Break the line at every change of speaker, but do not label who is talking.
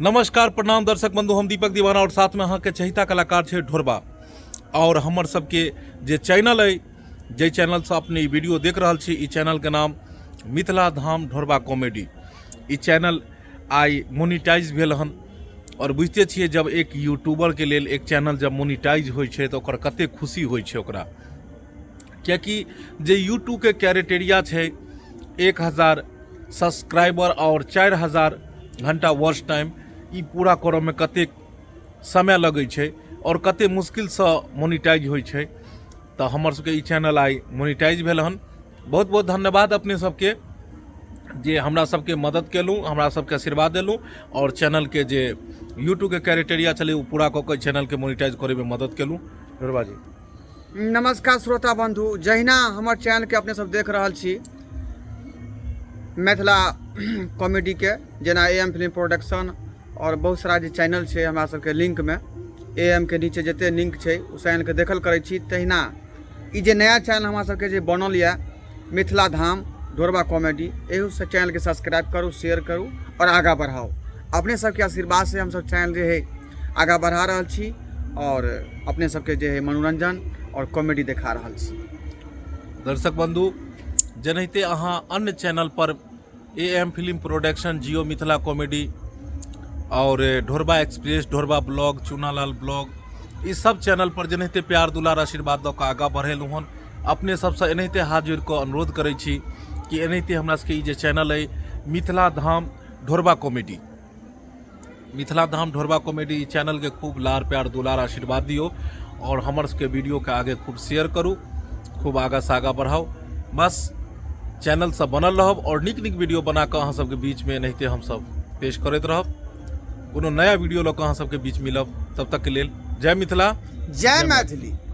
नमस्कार, प्रणाम दर्शक बंधु, हम दीपक दीवाना और साथ में अहाँके चहिता कलाकार छै ढोरबा। और हमर सबके जे चैनल अइ, जाहि चैनलसँ अपने ई वीडियो देख रहल छी, ई चैनलके नाम मिथिला धाम ढोरबा कॉमेडी। ई चैनल आइ मोनिटाइज भेल हन। और बुझिते छियै, जब एक यूट्यूबरके लेल एक चैनल जब मोनिटाइज होइ छै तऽ ओकर कते खुशी होइ छै ओकरा, कियाकि जे यूट्यूबके क्राइटेरिया छै 1000 सब्सक्राइबर और 4000 घंटा वॉच टाइम, ई पूरा करऽमे कतेक समय लगै छै आओर कतेक मुश्किलसँ मोनिटाइज होइ छै। तऽ हमर सबके ई चैनल आइ मोनिटाइज भेल हन। बहुत बहुत धन्यवाद अपने सबके जे हमरा सबके मदद केलहुँ, हमरा सबके आशीर्वाद देलहुँ आओर चैनलके जे यूट्यूबके क्राइटेरिया छलै ओ पूरा कऽ कऽ चैनलके मोनिटाइज करैमे मदद केलहुँ। ढोरबा जी।
नमस्कार श्रोता बंधु, जहिना हमर चैनलके अपने सब देख रहल छी मिथिला कॉमेडीके, जेना ए एम फिल्म प्रोडक्शन और बहुत सारा जे चैनल छै हमरा सबके लिंकमे, ए एम के नीचे जते लिंक छै ओ चैनलके देखल करै छी, तहिना ई जे नया चैनल हमरा सबके जे बनल यऽ मिथिला धाम ढोरबा कॉमेडी, एहू से चैनलके सब्सक्राइब करू, शेयर करू और आगाँ बढ़ाउ। अपने सबके आशीर्वाद से हमसब चैनल जे है आगाँ बढ़ा रहल छी और अपने सबके जे है मनोरंजन और कॉमेडी देखा रहल छी।
दर्शक बंधु, जेनाहिते अहाँ अन्य channel per A M film production, Jio Mithila comedy और ढोरबा एक्सप्रेस, ढोरबा ब्लॉग, चूनालाल ब्लॉग, ई सब चैनल पर जेनाहिते प्यार दुलार आशीर्वाद दऽ कऽ आगाँ बढ़ेलहुँ हन, अपने सबसँ एनाहिते हाथ जोड़ि कऽ अनुरोध करै छी कि एनाहिते हमरा सबके ई जे चैनल अइ मिथिला धाम ढोरबा कॉमेडी, मिथिला धाम ढोरबा कॉमेडी, ई चैनलके खूब लार प्यार दुलार आशीर्वाद दियौ और हमर सबके वीडियोके आगे खूब शेयर करू, खूब आगाँ से आगाँ बढ़ाउ। बस चैनलसँ बनल रहब और नीक नीक वीडियो बना कऽ अहाँ सबके बीचमे एनाहिते हमसब पेश करैत रहब। कोनो नया वीडियो लऽ कऽ अहाँ सबके बीच मिलब, तब तकके लेल जय मिथिला,
जय मैथिली।